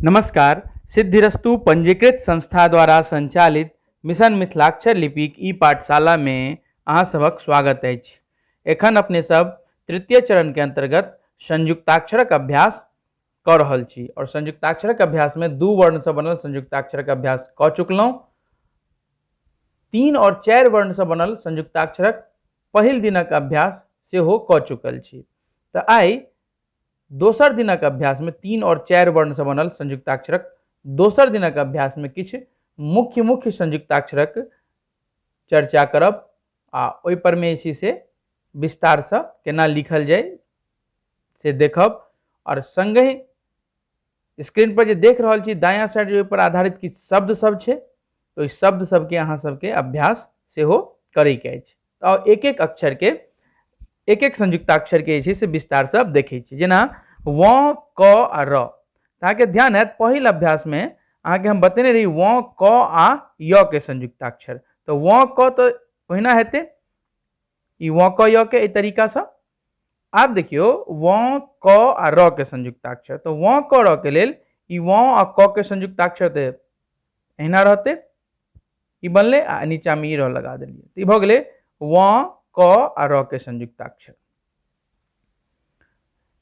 नमस्कार। सिद्धिरस्तु पंजीकृत संस्था द्वारा संचालित मिशन मिथिलाक्षर लिपिक ई पाठशाला में अहाँ सभक स्वागत अछि। एखन अपने सब तृतीय चरण के अंतर्गत संयुक्ताक्षरक अभ्यास कऽ रहल छी और संयुक्ताक्षरक अभ्यास में दू वर्ण से बनल संयुक्ताक्षरक अभ्यास कऽ चुकलहुँ। 3 और 4 वर्ण से बनल संयुक्ताक्षरक पहिल दिनक अभ्यास सेहो कऽ चुकल छी। तऽ आइ दोसर दिनक अभ्यास में 3 और 4 वर्ण से बनल संयुक्ताक्षरक दोसर दिनक अभ्यास में किछु मुख्य मुख्य संयुक्ताक्षरक चर्चा करब आ ओहि पर में जे छै से विस्तार से केना लिखल जाय से देखब। और संगहि स्क्रीन पर जे देख रहल छी दायां साइड जे ओहि पर आधारित किछु शब्द सब छै, ओहि शब्द सबके अहाँ सबके अभ्यास सेहो करैके अछि। तऽ एक एक अक्षर के एक एक संयुक्ताक्षर के जे छै से विस्तार से देखै छी। जेना व, क आ र। अहाँके ध्यान हैत पहिल अभ्यास में अहाँके हम बतेने रही व, क आ य के संयुक्ताक्षर। तऽ व, क तऽ ओहिना हेतै, ई व, क, य के एहि तरीका से। आब देखियौ व, क आ र के संयुक्ताक्षर। तऽ व, क, र के लेल ई व आ क के संयुक्ताक्षर तऽ एहिना रहतै, ई बनलै आ नीचा में ई र लगा देलियै, तऽ ई भऽ गेलै व, क आ र के संयुक्ताक्षर।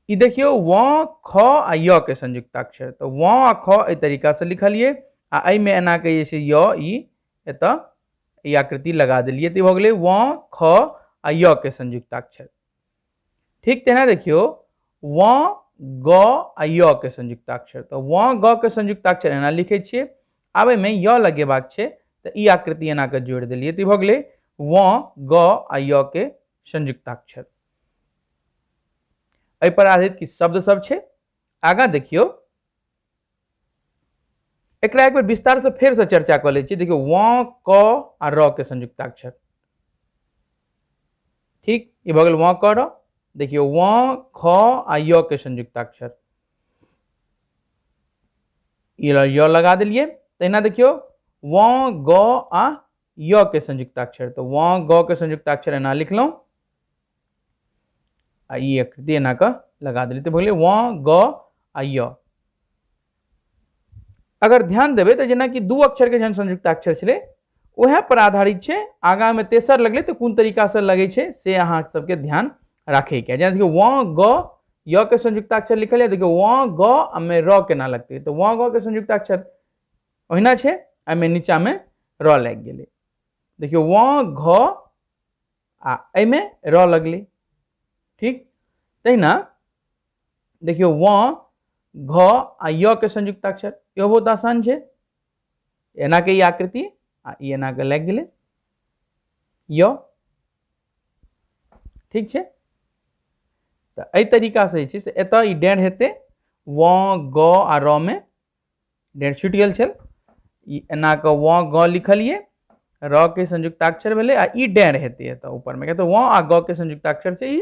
ई देखियौ व, ख आ य के संयुक्ताक्षर। तऽ व आ ख एहि तरीका से लिखलियै आ एहिमे एना के जे छै य ई एतऽ ई आकृति लगा देलियै, तऽ ई भऽ गेलै व, ख आ य के संयुक्ताक्षर। ठीक तहिना देखियौ व, ग आ य के संयुक्ताक्षर। तऽ व, ग के संयुक्ताक्षर एना लिखै छियै, आब एहिमे य लगेबाक छै तऽ ई आकृति एना के जोड़ि देलियै, तऽ ई भऽ गेलै व, ग आ य के संयुक्ताक्षर। एहि पर आधारित किछु शब्द सब छै। आगाँ देखियौ एकरा एक बेर विस्तार से फेर से चर्चा कऽ लै छी। देखियौ व, क आ र के संयुक्ताक्षर। ठीक, ई भऽ गेल व, क, र। देखियौ व, ख आ य के संयुक्ताक्षर, ई य लगा देलियै। तहिना देखियौ व, ग आ य के संयुक्ताक्षर। तऽ व, ग के संयुक्ताक्षर एना लिखलहुँ आ ई आकृति एना कऽ लगा देलियै, तऽ भऽ गेलै व, ग आ य। अगर ध्यान देबै तऽ जेनाकि दू अक्षर के जहन संयुक्ताक्षर छलै उएह पर आधारित छै, आगाँ में तेसर लगलै तऽ कोन तरीका से लगै छै से अहाँ सबके ध्यान राखैके। जेना देखियौ व, ग, य के संयुक्ताक्षर लिखल यऽ, देखियौ व, ग आ मे र केना लगतै, तऽ व, ग के संयुक्ताक्षर ओहिना छै, एहिमे नीचा में र लागि गेलै। देखियौ व, घ आ एहिमे र लगलै। ठीक तहिना देखियौ व, घ आ य के संयुक्ताक्षर, इहो बहुत आसान छै, एना के ई आकृति आ ई एना के लागि गेलै य। ठीक छै, तऽ एहि तरीका से जे छै से एतऽ ई डेढ़ हेतै, व, ग आ र में डेढ़ छुटि गेल छल, ई एना के व, ग लिखलियै, र के संयुक्ताक्षर भेलै आ ई डेढ़ हेतै एतऽ ऊपर में, किया तऽ व आ ग के संयुक्ताक्षर छै ई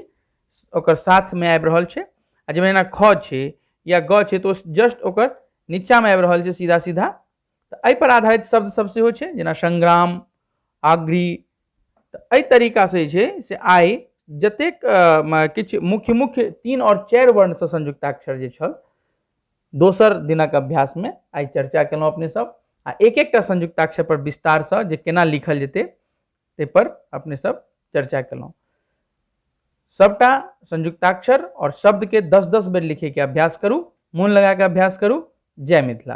ओकर साथ में आबि रहल छै। आ जाहिमे एना ख छै या ग छै तऽ ओ जस्ट ओकर नीचा में आबि रहल छै सीधा सीधा। तऽ एहि पर आधारित शब्द सब सेहो छै, जेना संग्राम, आग्री। तऽ एहि तरीका से जे छै से आइ जतेक किछु मुख्य मुख्य 3 और 4 वर्ण से संयुक्ताक्षर जे छल दोसर दिनक अभ्यास में आइ चर्चा केलहुँ अपने सब आ एक एकटा संयुक्ताक्षर पर विस्तार से जे केना लिखल जेतै ताहि पर अपने सब चर्चा केलहुँ। सबटा संयुक्ताक्षर और शब्द के 10-10 बेर लिखे के अभ्यास करू, मोन लगा के अभ्यास करू। जय मिथिला।